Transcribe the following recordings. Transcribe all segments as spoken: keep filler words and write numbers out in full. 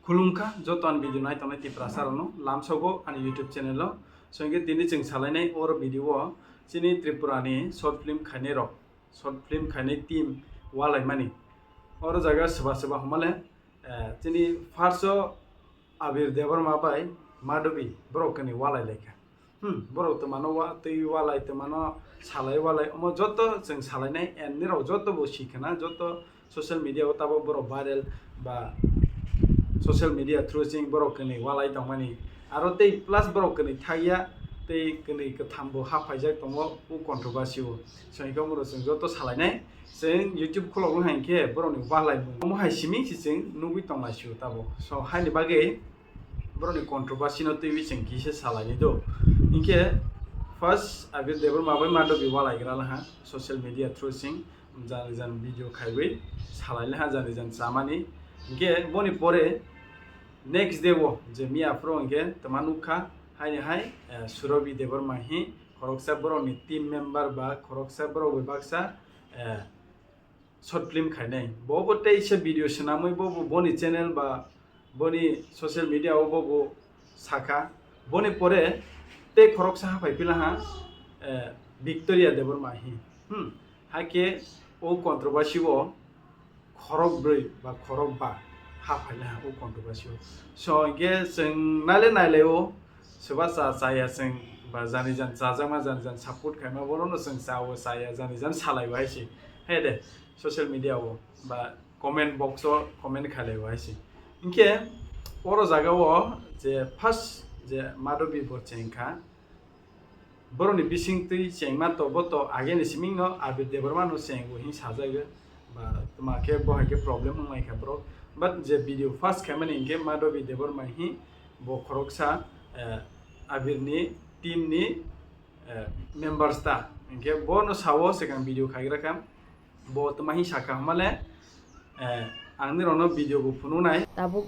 Khulumkha joto ani video nai tongnai Tiprasa rokno lamsogo ani YouTube channel o. So hwnkhe tini chwng salainai oro video o chini Tripura ni short film khainai rok, short film khainai team walaimani. Oro jaga swba swba hwnmale, eh, chini first o Abir Debbarma bai Madhabi borok kwnwi walai laikha. Hmm, borok twmano wa-, twi walai, twmano salai walai, omo joto chwng salainai, and nirok joto bo sikhwna, joto social media o tabok borok viral ba social media through chwng borok kwnwi walai tongmani. Aro tei plus borok kwnwi thakya, tei kwnwi kwtham bo haphaijak tongo o controversy o. So hwnkhe omo rok chwng joto salainai, chwng YouTube khulok wng hai khe borokni walaimung omo hai simi se chwng nugwi tonglaisio tabok. So haini bagwi borokni controversy no twiwi chwng kisa salaini do. Hinkhe first Abir Debbarma bai Madhabi walaigra laha social media through sing jani jan video khaiwi salai laha jani jan chamani. Hinkhe boni pore next day o je miya phuru hinkhe twma nukha haini hai, eh, Surabhi Debbarma hi khoroksa borokni team member ba khoroksa borok bai baksa, eh, short film khainai. Bo bo teisa video swnamwi bo bo boni channel ba boni social media o bo bo sakha. Boni pore tei khoroksa haphai pila ha, eh, Victoria Debbarma hi. Hmm. Hakhe o controversy o khorok brwi ba khorok ba haphai laha o controversy o. So hwnkhe chwng naile naile o Swba cha chaya chwng ba jani jan chajakma jani jan support khaima borokno chwng cha o chaya jani jan salai bo hai se. Hai de social media o ba comment box o comment khailai bo hai se. Hinkhe oro jaga o je first je Madhabi bo chengkha borokni bising twi chengma to bo to ageni siming no Abir Debbarma no cheng o hin sajagwi. Ba twma khe bo hai khe problem wng lai kha borok. But je video first khaimani hinkhe Madhabi Debbarma hi bo khoroksa, eh, Abir ni team ni, eh, members ta. Hinkhe bono sao swkang video khaigra kha. Bo twma hi sakha hwnmale, eh, ang nirokno video bo phunuknai. Tabuk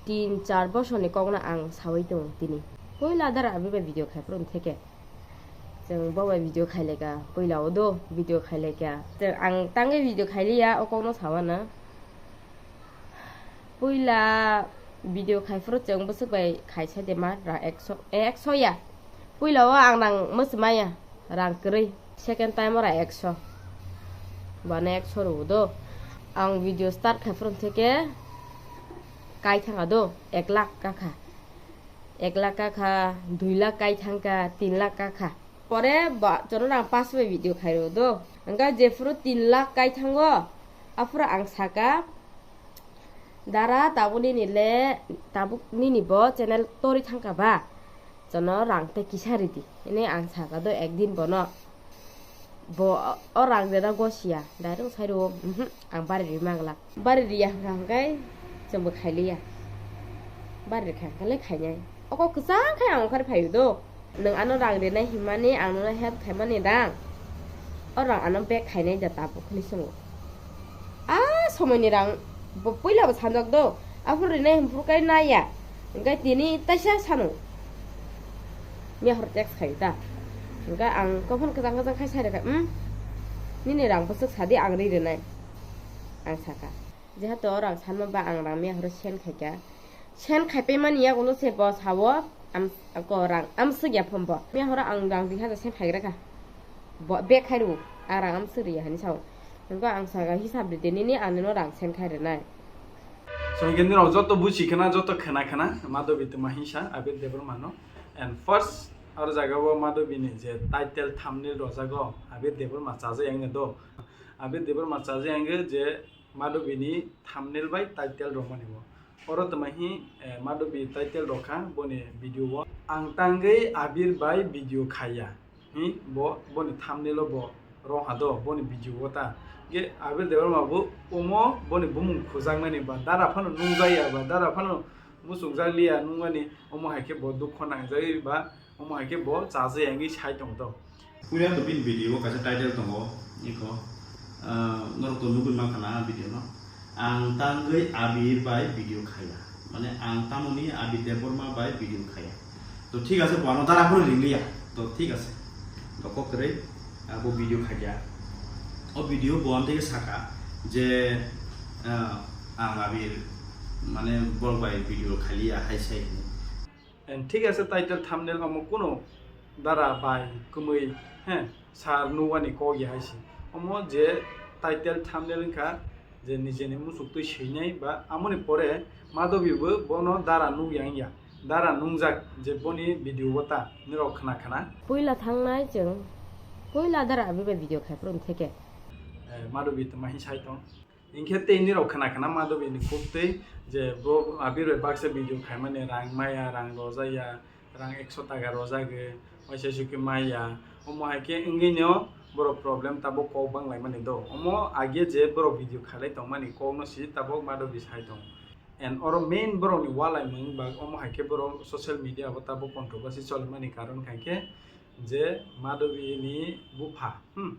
tin char bosorni kokno ang saui tongo tini. Puila dara abi bai video khai phuru theke. Chwng bo bai video khailai kha, puila o do video khailai kha. Chwng ang tangwi video khailiya, o kokno sawana. Puila video khai phuru chwng bwswk bai khaisa de ma ra ekso, eh, ekso ya. Puila o ang rang mwchwmaya, rang kwrwi. Second time o ra ekso. Bana ekso rw do. Ang video start khai phuru theke kai thanga do, ek lakh kakha. Ek lakh kakha, dui lakh kai thangkha, tin lakh kakha. Pore ba, chono rang pash bai video khairo do. Hwnkha jephuru tin lakh kai thango, aphuru ang saka, "Dara, tabuk nini le, tabuk nini bo channel tori thangkha ba? Chono rang tei kisa ridi." Hwnwi ang saka do ekdin bono. Bo o rang reda gosiya, direct sai rwo, "Mhm, ang bari ri manglak." Bari riya hwnkha hwnkhe chwngbo khailiya. Bari rikha hwnkhe le khainai. O kok kwchang khe ang ongkhar phaio do. Nwng ano rang rinai hinmani ang nono help khaimani rang. O rang ano back khainai da tabuk hwnwi swngo. A somoini rang bo puila bo sanjak do. Aphuru rinai hwnphuru kai naiya. Hwnkhe tini taisa sano. Miya hor text khai ta. Hwnkhe ang kophon kwchang kwchang khai sai rwkha, "Hmm? Nini rang bwswk sadi ang ri rwnai." Ang saka. Jehetu o rang sanma ba ang rang miya horo send khaikha. Send khaipai mani yagulo se bo sao, am, ko rang amswk ya phone bo. Miya horo ang rang dui hajar send khaigra kha. Bo back khai rw, ang rang amswk riya hani sao. Hwnkhe ang saka hisab ride nini ang nino rang send khai rwnai. So, hwnkhe nirok joto buji khna, joto khna khna, Madhabi twma hinsa, Abir Debbarma no. And first, aro jaga o Madhabi ni je title thumbnail rojago, Abir Debbarma chaja yang do. Abir Debbarma chaja yang je Madhabi ni thumbnail bai title romani bo. Oro twma hi, eh, Madhabi title rokha boni video o. Ang tangwi Abir bai video khaiya. Hi, bo, boni thumbnail o bo rong ha do, boni video o ta. Ge Abir Debbarma bo omo boni bumung khujakmani ba dara phano nungjaya ba dara phano muchungjak liya nungmani omo hai khe bo dukho nangjagwi ba omo hai khe bo chaja yangwi sai tong do. Puila to bini video o kaisa title tongo, iko, ah, norok to nugwi mankha na video no. Ang tangwi Abir bai video khaiya. Mane ang tamoni Abir Debbarma bai video khaiya. To thik ase, bo ano dara phano ringliya. To thik ase. To kok kwrwi, ah, bo video khaiya. O video bo amtwi khe saka je, ah, ang Abir Mane borok bai video khaliya hai sai hwnwi. And thik ase, title thumbnail omo kuno dara bai kwmwi, he, sar nuwani kok ya hai se. Omo je title thumbnail wngkha je nijeni muchuk twi swinai ba amoni pore Madhabi bo bono dara nukya wngya. Dara nungjak je boni video o ta nirok khna khna. Puila thangnai chwng, puila dara abi bai video khai phuru theke. Eh, Madhabi tma hin sai tong. Hinkhe tei nirok khna khna Madhabi ni kok tei je bo Abir bai baksa video khaimani rang maya, rang rojaya, rang ekso taka rojagwi, waisa sukhe maya. Omo hai khe wngwi no borok problem tabuk kok bang laimani do. Omo age je borok video khailai tongmani kok no si tabuk Madhabi sai tong. And oro main borok ni walaimung ba omo hai khe borok social media o tabuk controversy cholimani karon khai khe je Madhabi ni bupha, hmm,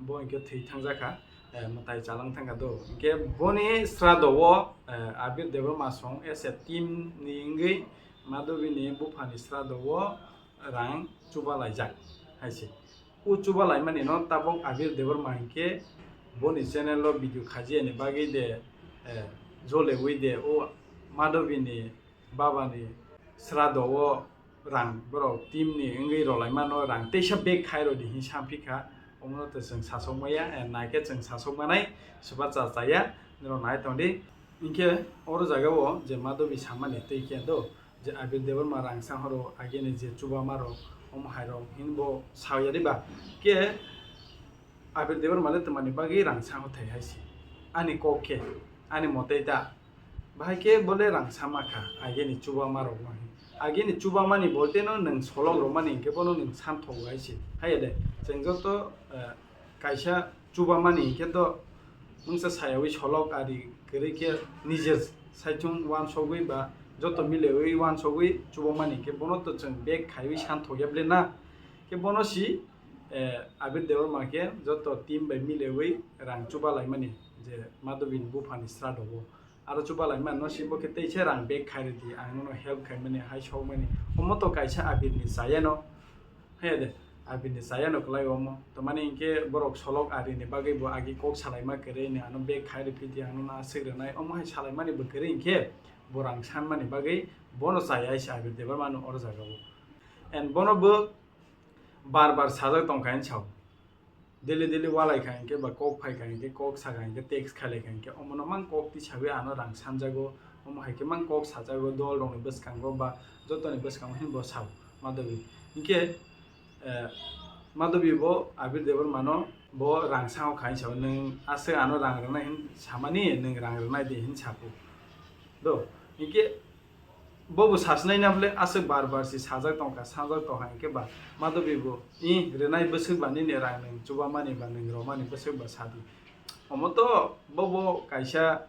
bo hinkhe thwi thangjakha, eh, mwtai chalang thangkha do. Hinkhe boni srado o, eh, Abir Debbarma song as a team ni wngwi Madhabi ni bupha ni srado o rang chuba laijak hai se. O chuba laimani no tabuk Abir Debbarma hinkhe boni channel o video khajiya ni bagwi de, eh, jolewi de o Madhabi ni baba ni srado o rang borok team ni wngwi rwlaimano rang teisa bag khai rw di hin samphi kha. Omo no to chwng sasok maya, eh, naikhe chwng sasok manai, swba cha chaya, norok nai tong di. Hinkhe oro jaga o je Madhabi samani tei khe do je Abir Debbarma rang sang horo ageni je chuba ma rok omo hai rok hin bo sao ya di ba khe Abir Debbarma le twmani bagwi rang sango thai hai se. Ani kok khe, ani motei da. Bahai khe bole rang sama kha, ageni chuba ma rok no hin. Ageni chuba mani bolte no nwng solok rok mani hinkhe bono nwng san thogo hai se. Hai de, chwng joto, eh, kaisa chuba mani hinkhe to mungsa sayawi solok ari kwrwi khe nije saichung wansogwi ba joto milewi wansogwi chuba mani hinkhe bono to chwng bag khaiwi san thokya ble na. Khe bono si, eh, Abir Debbarma khe joto team bai milewi rang chuba laimani je Madhabi ni bupha ni srado o. Aro chuba laimani no si bo khe teisa rang bag khai rw di, ang nono help khaimani, hai sokmani. Omo to kaisa Abir ni chaya no. Hai de, Abir ni chaya no kwlai omo. Tamani hinkhe borok solok ari ni bagwi bo agi kok salaima kwrwi ni ano bag khai rw phi di, ang nono aswk rwnai. Omo hai salaimani bo kwrwi hinkhe bo rang sanmani bagwi bono chaya hai se Abir Debbarma no oro jaga o. And bono bo bar bar sajak tong kha hinwi sao. Daily daily walai kha hinkhe ba kok phai kha hinkhe, kok sa kha hinkhe, text khailai kha hinkhe, omono mang kok tisawi ano rang sanjago, omo hai khe mang kok sajago dol rokni bwskango ba jotoni bwskango hinwi bo sao Madhabi. Hinkhe, eh, Madhabi bo Abir Debbarma no bo rang sango kha hinwi sao, nwng aswk ano rang rwnai hinwi samani, nwng rang rwnai di hinwi sako. Do, hinkhe Bobo sasnai na bole aswk bar bar si sajak tongkha, sajak tongkha hinkhe ba Madhabi bo, "I, rwnai bwswk ba nini rang nwng chubamani ba nwng romani bwswk ba sadi." Omo to bobo kaisa,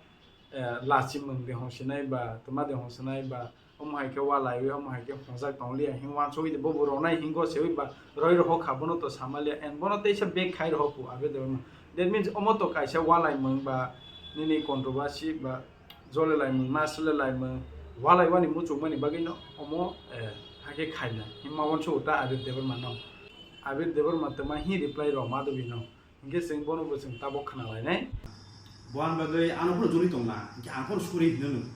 eh, lachimung de hongsinai ba, twma de hongsinai ba, omo hai khe walaiwi, omo hai khe hongjak tongliya, hing wansugwi de bobo ronai hingo sewi ba roi rohok kha, bono to samaliya, and bono teisa bag khai rohok pu, abe de bono. That means omo to kaisa walaimung ba nini controversy ba jolelaimung, nasilelaimung, walaiwani muchungmani bagwino omo, eh, hakhe khaina. Himma wansugo ta Abir Debbarma no. Abir Debbarma twma hi reply rw Madhabi no. Hinkhe chwng bono bo chwng tabok khna lainai. Bo ani bagwi ano phano joli tongna, hinkhe ang phano suri hino nung.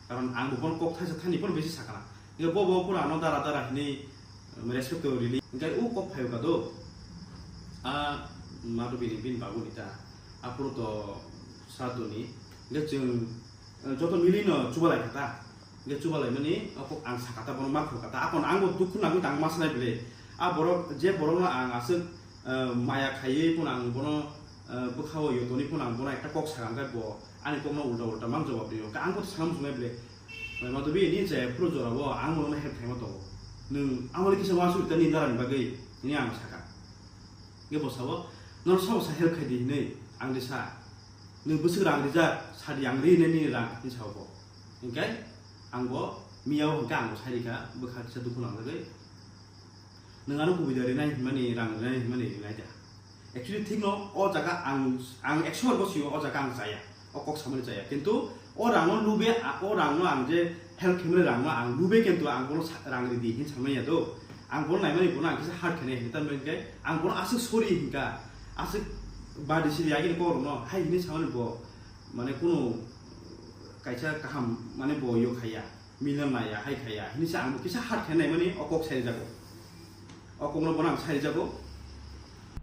Karon ang bo bono kok thaisa thani phano besi sakha na. Hinkhe bo bo phano ano dara dara hinwi, um, respect to rili. Hinkhe o kok phaio ka do. A Madhabi ni bini bagwi ta. Aphuru to sradoni. Hinkhe chwng, eh, joto milino chubalai kha ta. Hinkhe chubalaimani, aphuru ang sakha ta, bono ma phuru kha ta. Aphuru ang bo dukhu nangwi tang ma sanai bile. A borok, je borokno ang aswk, eh, maya khaiwi phano ang bono, eh, bwkhao yotoni phano ang bono ekta kok sakha, hinkhe bo ani kokno ulta ulta mang jawab rio. Hinkhe ang bo sana muchungnai bile. Madhabi, nini chaya phuru jorao ang bono help khaima tongo. Nwng amoni kisa uansuk ta nini darani bagwi, hwnwi ang sakha. Hinkhe bo sao, "Nono sao sa help khai di," hinwi ang de sa. Nwng bwswk rang rijak, sadi ang ri nai nini rang, hinwi sao bo. Hinkhe ang bo miyao hinkhe ang bo sai rikha, bwkha kisa dukhu nangjagwi. Nwng ano kubui da rinai hinmani, rang rinai hinmani rinai da. Actually thikno o jaga ang, ang ekso bar bo sio o jaga ang chaya, o kok samani chaya. Kintu o rangno lube, a, o rangno ang je help khaimani rangno ang lube kintu ang bono sa-, rang ridi hin samani ya do. Ang bono naimani bono ang kisa hard khainai hinwi tamni hinkhe ang bono aswk sorry hinka, aswk badi sidi agini kokrokno hai hinwi samani bo. Mane kunu Kaisa kaham mane bo yo khaiya, milan laya, hai khaiya, hini se ang bo kisa hard khainai mani o kok sai jago. O kok no bono ang sai jago.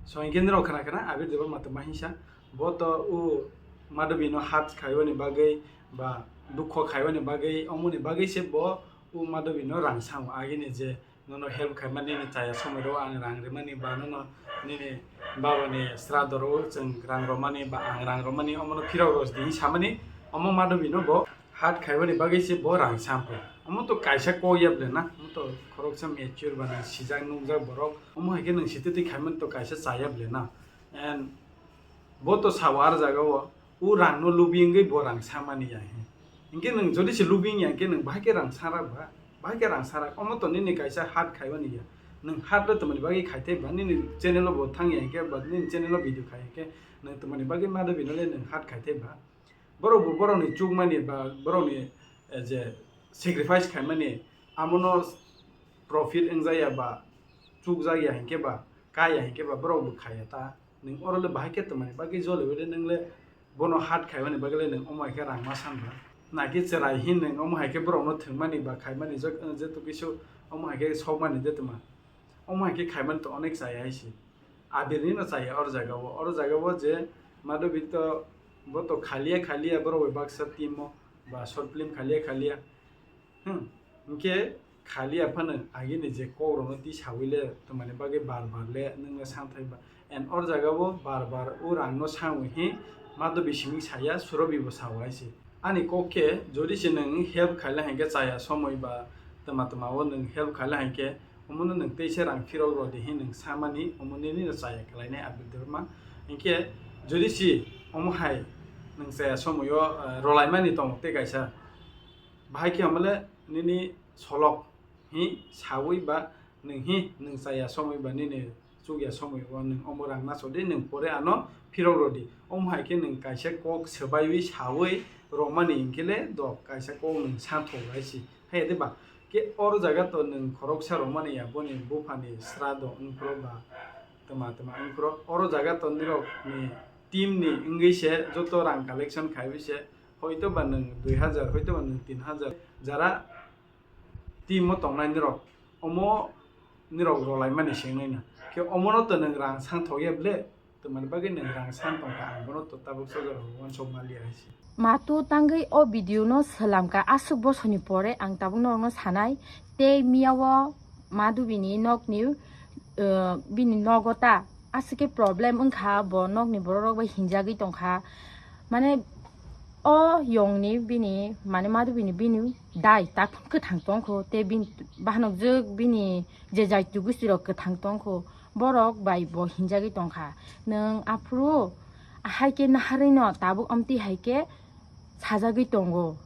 So, hinkhe nirok khna khna, Abir Debbarma tongma hinsa. Bo to o Madhabi no hard khaibani bagwi ba dukho khaibani bagwi, omoni bagwi se bo o Madhabi no rang sao. Agini je nono help khaima nini chaya somoi ro ang rang rimani ba nono nini baba ni sraddho ro chwng rang romani ba ang rang romani omono phirok rw di samani omo Madhabi no bo hard khaibani bagwi se bo rang sampho. Omo to kaisa kok yable na, omo to khoroksa mature ba nang sijak nukjak borok. Omo hai khe nang sititi khaimani to kaisa chayable na. And bo to sao ar jaga o, o rang no lubi wngwi bo rang samani ya he. Hinkhe nwng jodi se lubi wngya hinkhe nwng bahai khe rang sarak ba, bahai khe rang sarak. Omo to nini kaisa hard khaibani ya. Nwng hard le twmani bagwi khai thai ba, nini channel o bo thang ya hinkhe ba, nini channel o video khai hinkhe nwng twmani bagwi Madhabi no le nwng hard khai thai ba. Borok bo borok ni chukmani ba borok ni, eh, je sacrifice khaimani amono profit wngjakya ba chukjakya hinkhe ba kaya hinkhe ba borok bo khaya ta. Nwng oro le bahai khe twmani bagwi jole ule nwng le bono hard khaimani bagwi le nwng omo hai khe rang ma san ba. Naki cherai hin nwng omo hai khe borok no thwngmani ba khaimani jok, eh, jeto kisu omo hai khe sokmani de twma. Omo hai khe khaimani to onek chaya hai se. Abir ni no chaya or jaga o. Or jaga o je Madhabi to bo to khaliya khaliya borok bai baksa team o ba short film khaliya khaliya. Hmm. Hinkhe khaliya phano agini je kok rok no tisawi le twmani bagwi bar bar le nwng no santhai ba. And or jaga o bar bar o rang no sawi hi Madhabi simi saya Surobi bo sao hai se. Ani kok khe jodi se nwng help khaila hinkhe chaya somoi ba twma twma o nwng help khaila hinkhe omono nwng teisa rang phirok rw di hin nwng samani omo nini no chaya khlainai Abir Debbarma. Hinkhe jodi si omo hai nwng chaya somoi o, eh, rwlaimani tongo tei kaisa bahai khe omo le nini solok hi sawi ba nwng hi nwng chaya somoi ba nini chukya somoi o nwng omo rang naso di nwng pore ano phirok rw di. Omo hai khe nwng kaisa kok swbaiwi sawi rwmani hinkhe le dok kaisa kok nwng santhok hai si. Hai de ba khe or jaga to nwng khoroksa rwmani ya boni buphani sraddho wngphuru ba twma twma wngphuru. Oro jaga to nirok ni team ni wngwi se joto rang collection khaiwi se hoito ba nwng dui hajar, hoito ba nwng tin hajar jara team o tongnai nirok, omo nirok rwlaimani se wngnai na. Khe omono to nwng rang santhok ya ble, twmani bagwi nwng rang san tongkha, ang bono to tabuk soja rok uansuk maliya hai se. Matu tangwi o video no swlamkha, aswk bosoni pore ang tabuk norokno sanai, tei miya o Madhabi ni nokni, uh, bini nogo ta aswk khe problem wngkha, bo nokni borok rok bai hinjagwi tongkha, mane o yong ni bini mane Madhabi ni bini dai takhuk kwthang tongkho, tei bini bahanok jwk bini je jaitu gusti rok kwthang tongkho, borok bai bo hinjagwi tongkha. Nwng aphuru hai khe naharwi no tabuk amtwi hai khe sajagwi tongo.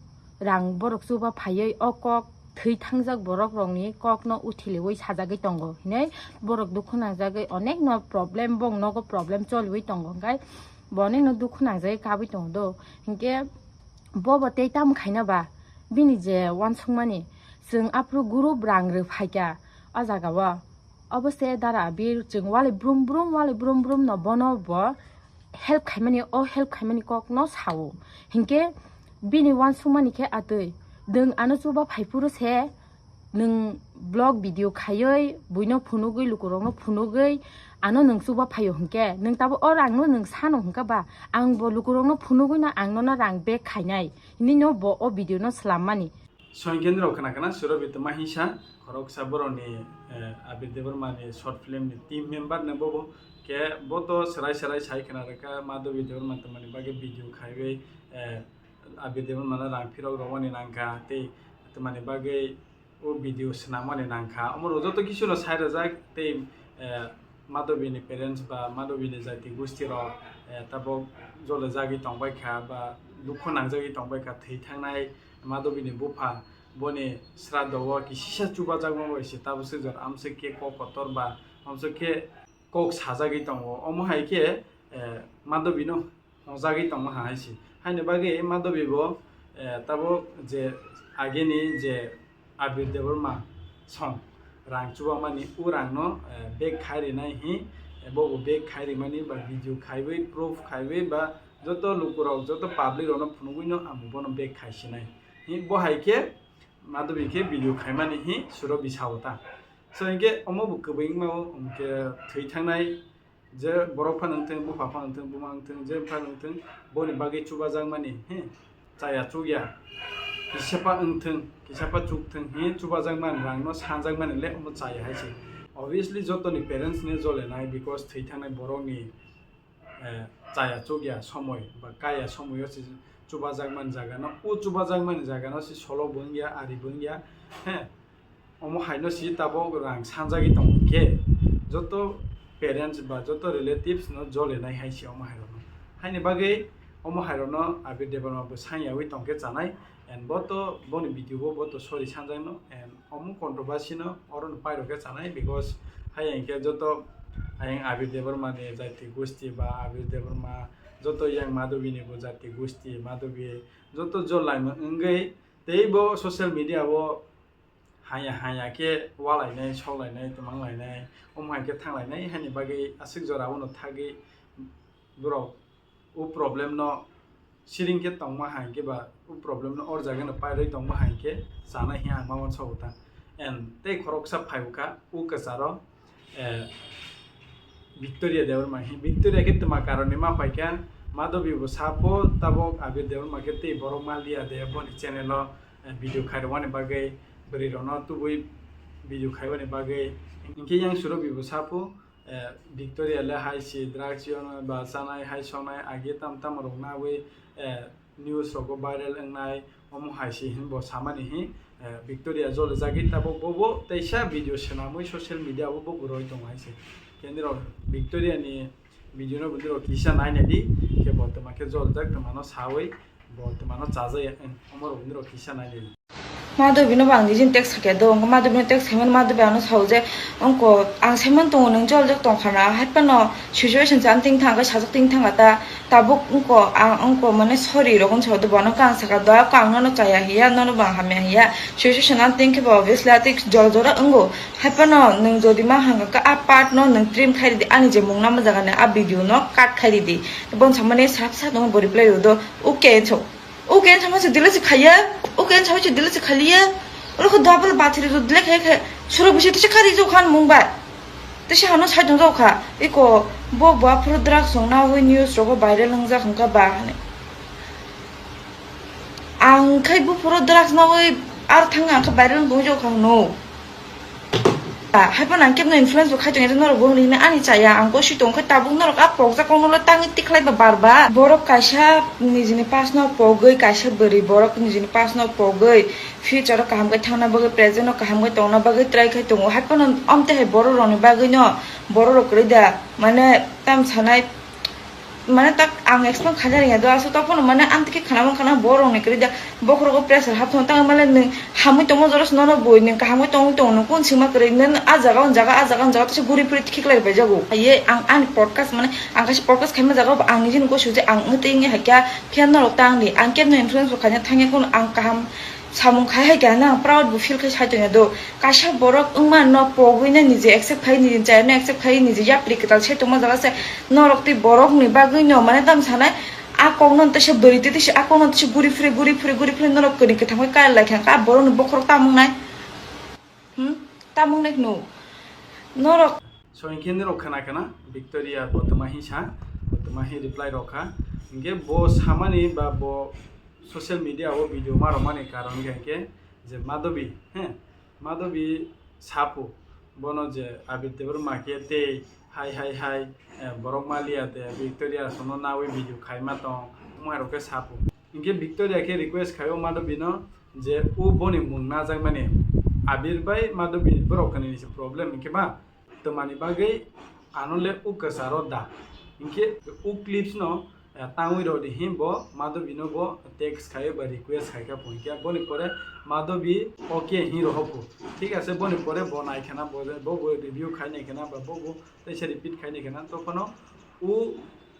Rang borok chuba phaiwi o kok thwi thangjak borok rokni kokno uthiliwi sajagwi tongo hinwi borok dukhu nangjagwi onek no problem, bong nogo problem choliwi tongo, hwnkhe bo onek no dukhu nangjagwi kabwi tongo do. Hinkhe bo bo tei tamo khaina ba bini je uansukmani chwng aphuru group rang rw phaikha o jaga o. Obo se dara Abir chwng wali brum brum, wali brum brum no bono bo help khaimani, o help khaimani kok no sao. Hinkhe bini uansukmani khe atwi, nwng ano chuba phaiphuru se nwng vlog video khaiwi buino phunugwi, lukurokno phunugwi ano nwng chuba phaio hinkhe nwng tabuk o rangno nwng sano hinkha ba, ang bo lukurokno phunugwi no ang nono rang back khainai hinwi no bo o video no swlammani. Soinkendra khna khna Surobi tongma hinsa khoroksa borokni, eh, Abir Debbarma ni short film ni team member ni bobo khe bo to serai serai sai khna rwkha Madhabi Debbarma tongmani bagwi video khaiwi, eh, Abir Debbarma no rang phirok rwmani nangkha tei tongmani bagwi o video swnamani nangkha. Omo rok joto kisu no sai rwjak tei, eh, Madhabi ni parents ba Madhabi ni jati gusti rok, eh, tabok jole jagwi tongbai kha ba dukhu nangjagwi tongbai kha thwi thangnai Madhabi ni bupha boni sraddho o kisisa chubajak ma bai se tabuk se jora amswk khe kok kotor ba amswk khe kok sajagwi tongo. Omo hai khe, eh, Madhabi no hojagwi tongma hai se. Haini bagwi Madhabi bo, eh, tabuk je ageni je Abir Debbarma song rang chubamani, o rang no, eh, back khai rinai hi, eh, bo bo back khai rimani ba video khaiwi, proof khaiwi ba Joto lukurok, joto public rokno phunugwino ang bono bag khaisinai. Hi, bo hai khe Madhabi khe video khaimani hi Surobi sao ta. So hinkhe omo bo kwbwi wngmao, hinkhe thwi thangnai je borok phano wngthung, bupha phano wngthung, buma wngthung, je phano wngthung, boni bagwi chubajakmani, he, chaya chukya, kisapa wngthung, kisapa chukthung, he, chubajakmani rangno sanjakmani le omo chaya hai se. Obviously, jotoni parents ni jolenai, because thwi thangnai borokni, eh, chaya chukya somoi ba kaya somoio se chubajakmani jagano, o chubajakmani jagano se solo bo wngya, ari bo wngya, he, omo haino si tabok rang sanjagwi tongo khe, joto parents ba joto relatives no jolenai hai se omo hairokno. Haini bagwi omo hairokno Abir Debbarma bo sangyawi tongkhe chanai, and bo to boni video bo, bo to sorry sanjakno, and omo controversy no oro no pairokhe chanai, because hai hinkhe joto ayang Abir Debbarma ni jati gosti ba Abir Debbarma joto yang Madhabi ni bo jati gosti Madhabi joto jol laimung wngwi tei bo social media o haya haya khe walainai, soklainai, twmanglainai, omo hai khe thanglainai, haini bagwi aswk jora bono thagwi borok o problem no siring khe tongma hai khe ba o problem no or jaga no pairwi tongma hai khe chanai hiya ang ma uansa o ta. And tei khoroksa phai o kha o kwcharo, eh, Victoria Debbarma hi. Victoria khe twma karoni ma paikha, Madhabi bo sapo tabok Abir Debbarma khe tei borok ma liya de boni channel o, eh, video khairokmani bagwi, bwrwi rokno tubui video khaibani bagwi. Hinkhe yang Surobi bo sapo, eh, Victoria le hai si drugs yono ba chanai hai sonai agi tam tam rok nawi, eh, news rogo viral wngnai, omo hai se hin bo samani hi, eh, Victoria jolijagwi tabok bobo teisa video swnamwi social media o bo bo roi tongo hai se. Khe nirok Victoria ni video no bo nirok kisa nainai di, khe bo twma khe jolijak twma no sawi bo twma no chajaya, omo rok bo nirok kisa nainai di. Madhabi no bo ang nijini text khaikha do, wngkha Madhabi no text khaimani Madhabi ano sao je, wngkha ang saimano tongo nwng jolijak tongkha na, hai phano situation se ang ting thang kha, sajak ting thang kha ta, tabuk wngkha ang wngkha mane sorry rok wngsa do, bono khe ang sakha do, ang nono chaya hiya, nono bo ang hamya hiya, situation ang ting khe bo obviously atwi jora jora wngo, hai phano nwng jodi ma hangkha khe a part no nwng trim khai ridi, ani je mung nama jaga ni a video no cut khai ridi, bono samani srap srap no bo reply rw do, okay so. O ken sama se dile se khaiya, o ken sama se dile se khaliya. Oro kho double bathri ro dile khai khai. Suro bisi tise khari jo khan mung bai. Tise hano sai tong jo kha. Iko bo bo aphuru drugs song na wi news rogo viral wng jak wng kha ba hani. Ang khai bo phuru drugs na wi ar thang ang kha viral wng tong jo kha no. Hai phano ang kebno influence bo khai tong ya, norok bo hwnwi hwnwi ani chaya, ang gosi tong khe tabuk norok a pokjak kokno le tangwi tikhlai ba bar bar. Borok kaisa nijini past no pogwi, kaisa bwrwi borok nijini past no pogwi, future o kaham khe thangna bagwi, present o kaham khe tongna bagwi try khai tongo. Hai phano amte hai borok rokni bagwi no borok rok kwrwi da, mane tam sanai, mane tak ang explain khaina rwngya do, aswk tokphano mane amtwkhe khwnamung khana borokni kwrwi da, bokhorogo pressure hapthung tangwi male nwng hamwi tongma jorosno no bui nwng kahamwi tongwi tongo, nwng kun sima kwrwi nwng a jaga o jaga, a jaga o jaga tisa guri phuri khiklai bai jago. Ye ang ani podcast mane ang kaisa podcast khaima jaga o ang nijini gosi je ang wngtwi wngya hai khe phiya norok tang di, ang kebno influence bo khaina thangya, kun ang kaham samung khai hai khe ano ang proud bo feel khai sai tongya do. Kaisa borok wngma no pogwi no nije accept khai, nije chaya no accept khai, nije yapri kwtal se tongma jaga se norok tei borok ni bagwi no mane tam sanai a kok no tesa bwrwi tei tesa a kok no tesa guri phuri guri phuri guri phuri norok kwrwi kwthang bai kar lai kha kha borok ni bokhorok tamung nai. Hmm? Tamung nai no norok. So hinkhe norok khana khana Victoria bo tma hi sa, bo tma hi reply rok kha. Hinkhe bo samani ba bo social media o video ma rwmani karon hinkhe je Madhabi, he, Madhabi sapo bono je Abir Debbarma khe tei hai hai hai, eh, borok ma liya de Victoria sono nawi video khaima tong, omo hai rok khe sapo. Hinkhe Victoria khe request khaio Madhabi no je o boni mung najakmani Abir bai Madhabi borok kani ni se problem hinkhe ba twmani bagwi ano le o kwcharo da. Hinkhe o clips no, eh, tangwi rw di hin bo Madhabi no bo text khai ba request khai kha pho hinkhe boni pore Madhabi okay hin rw pho. Thik ase, boni pore bo nai khana bo, bo, bo review khai nai khana ba bo, bo teisa repeat khai nai khana, tophano o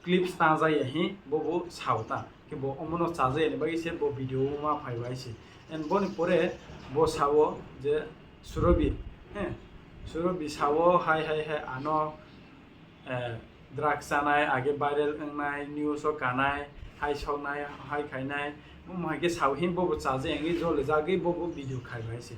clips tangjak ya hin bo, bo sao ta. Khe bo omono chajak yani bagwi se bo video o ma phai bai se. And boni pore bo sao je Surobi, he, Surobi sao hai, hai, hai, ano, eh, drugs chanai, age viral wngnai, news o kanai, hai soknai, hai khainai, omo hai khe sao hin bobo chajak wngwi jole jagwi bobo video khai bai se.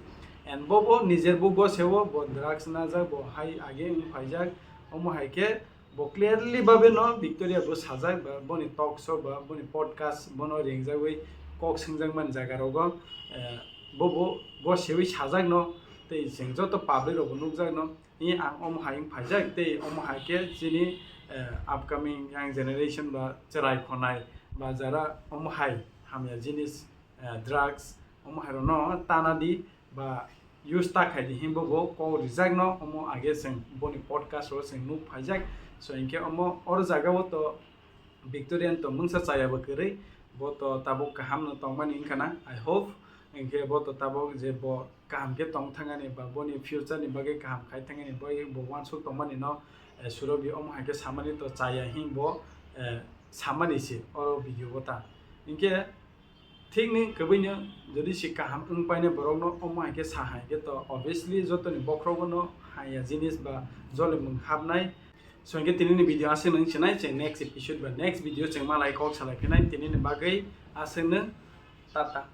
And bobo nijer bo goseo bo drugs najak, bo hai age wng phaijak, omo hai khe bo clearly babe no Victoria bo sajak ba boni talk show ba boni podcast bono ringjagwi kok swngjak mani jaga rogo, eh, bobo gosewi sajak no tei chwng joto public rok bo nukjak no. I ang omo hai wng phaijak tei omo hai khe chini, eh, upcoming young generation ba chwrai khonai ba jara omo hai hamya jinis, eh, drugs omo hai rokno tana di ba use ta khai di hinbo bo kok rijak no omo age chwng boni podcast o chwng nuk phaijak. So hinkhe omo oro jaga o to Victorian to mungsa chaya bo kwrwi, bo to tabuk kaham no tongmani wngkha na, I hope. Hinkhe bo to tabuk je bo kaham khe tong thangani ba boni future ni bagwi kaham khai thangani bagwi bo uansuk tongmani no, eh, Surobi omo hai khe samani to chaya hin bo, eh, samani se oro video bo ta. Hinkhe thik ni kwbwi no jodi se kaham wng paine borok no omo hai khe sa hai khe to obviously joto ni bokhorogo no haya jinis ba jolimung hapnai. So hinkhe tini ni video aswk nung chinai, chwng next episode ba next video chwng malai kok salai phinai, tini ni bagwi aswk nung, tata.